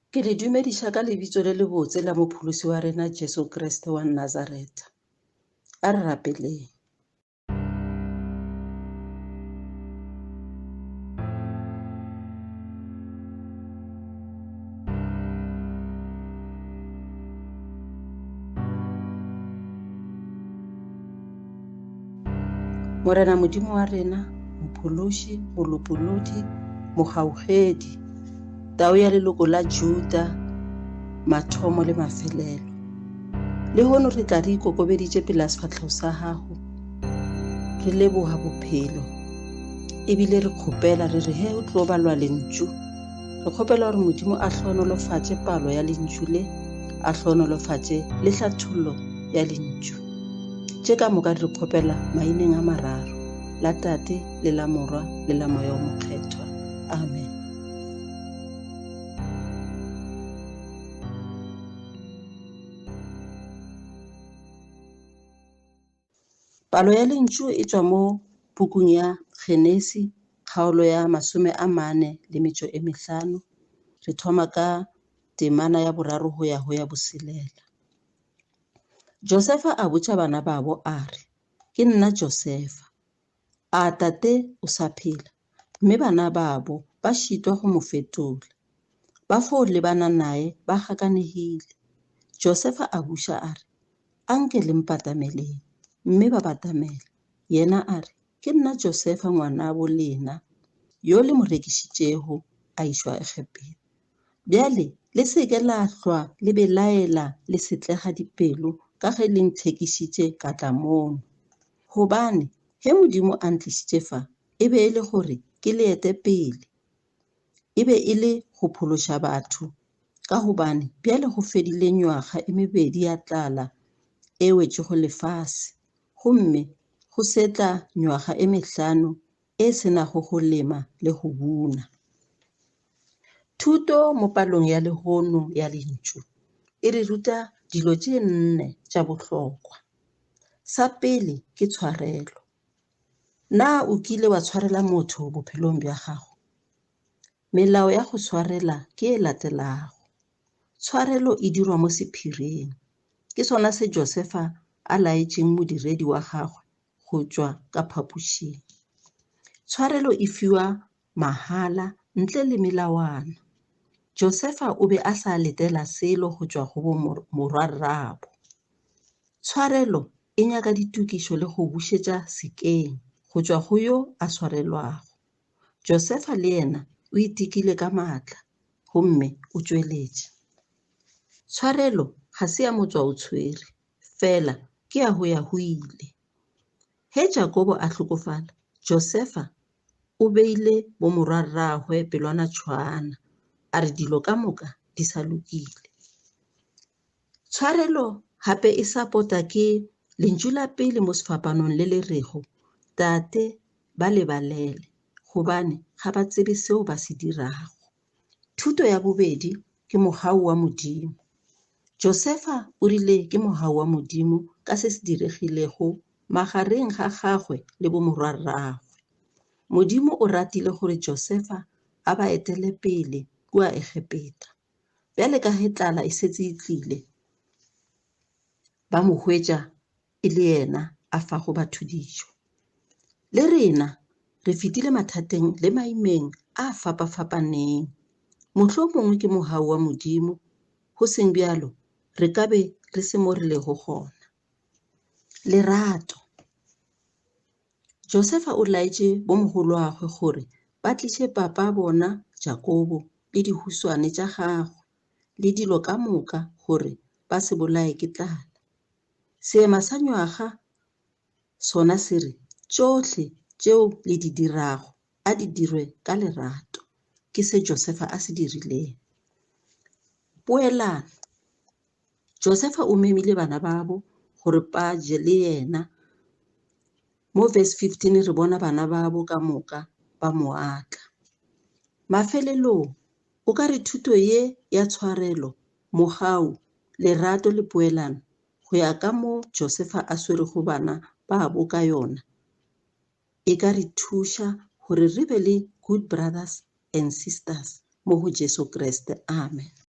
Ke le dumediša ka lebitso le lebotse la Mopholosi wa rena Jesu Kriste wa Nazaretha. A re rapeleng. Morena Modimo wa rena, Mophološi, Molopolodi, Mogaugedi, Tau ya leloko la Juda, mathomo le mafelelo. Lehono re tla re ikokobeditše pele a sefahlego sa gago, re leboga bophelo, ebile re kgopela re re he o tlo balwa lentšu. Re kgopela gore Modimo a hlohonolofatše palo ya lentšu le, a hlohonolofatše le hlathollo ya lentšu. Tše ka moka re di kgopela maineng a mararo, la Tate, le la Morwa, le la Moya o Mokgethwa. Amen. Palo ya lentšu e tšwa mo pukung ya Genesi, kgaolo ya 45. Re thoma ka temana ya boraro go ya go ya boselela. Josefa a botša bana babo a re, Ke nna Josefa. A tate o sa phela? Mme bana babo ba šitwa go mo fetola. Ba fo lebana nae ba gakanegile. Josefa a buša a re, Anke le mpatameleng. Mme ba batamela. Yena a re, Ke nna Josefa ngwanabo lena, yo le mo rekišitšego a išwa Egepeta. Bjale le se ke la hlwa le belaela le setlega dipelo ka ge le nthekišitše ka tla mono. Gobane ge Modimo a ntlišitše fa, e be e le gore ke le ete pele, e be e le go phološa batho, ka gobane bjale go fedile nywaga e mebedi ya tlala e wetšego lefase, gomme go se tla nywaga e mehlano e se nago go lema le go buna. Thuto mo palong ya lehono ya Lentšu e re ruta dilo tše nne tša bohlokwa. Sa pele ke tshwarelo. Na o kile wa tshwarela motho bophelong bja gago? Melao ya go swarela ke e latelago. Tshwarelo e dirwa mo sephiring. Ke sona se Josefa a laetšeng modiredi wa gagwe go tšwa ka phapošing. Tshwarelo e fiwa mahala ntle le melawana. Josefa o be a sa letela selo go tšwa go bomorwarrabo. Tshwarelo e nyaka ditokišo le go bušetša sekeng go tšwa go yo a swarelwago. Josefa le yena o itekile ka matla gomme o tšweletše. Tshwarelo ga se ya motšwaotshwere, fela ke ya go ya go ile. Ge Jakobo a hlokofala, Josefa o beile bomorwarragwe pelwana tšhwaana, a re dilo ka moka di sa lokile. Tshwarelo gape e sapota ke lentšu la pele mo sefapanong le le rego, Tate, ba lebalele, gobane ga ba tsebe seo ba se dirago. Thuto ya bobedi ke mogau wa Modimo. Josefa o rile ke mogau wa Modimo ka se se diregilego magareng ga gagwe le bomorwarragwe. Modimo o ratile gore Josefa a ba etele pele kua Egepeta. Bjale ka ge tlala e setse e tlile, ba mo hwetša e le yena a fago batho dijo. Le rena re fetile mathateng le maimeng a fapafapaneng. Mohlomongwe ke mogau wa Modimo, go seng bjalo re ka be re se mo re lego gona. Lerato. Josefa o laetše bomogolwagwe gore ba tliše papa bona Jakobo le dihuswane tša gagwe le dilo ka moka gore ba se bolaye ke tlala. Seema sa nywaga sona se re, Tšohle tšeo le di dirago a di dirwe ka lerato. Ke se Josefa a se dirilego. Poelano. Josefa o memile bana babo gore ba je le yena. Mo verse 15 re bona bana babo ka moka ba mo atla. Mafelelong, o ka re thuto ye ya tshwarelo, mogau, lerato le poelano go ya ka mo Josefa a swerego bana babo ka yona, e ka re thuša gore re be le good brothers and sisters mo go Jesu Kriste. Amen.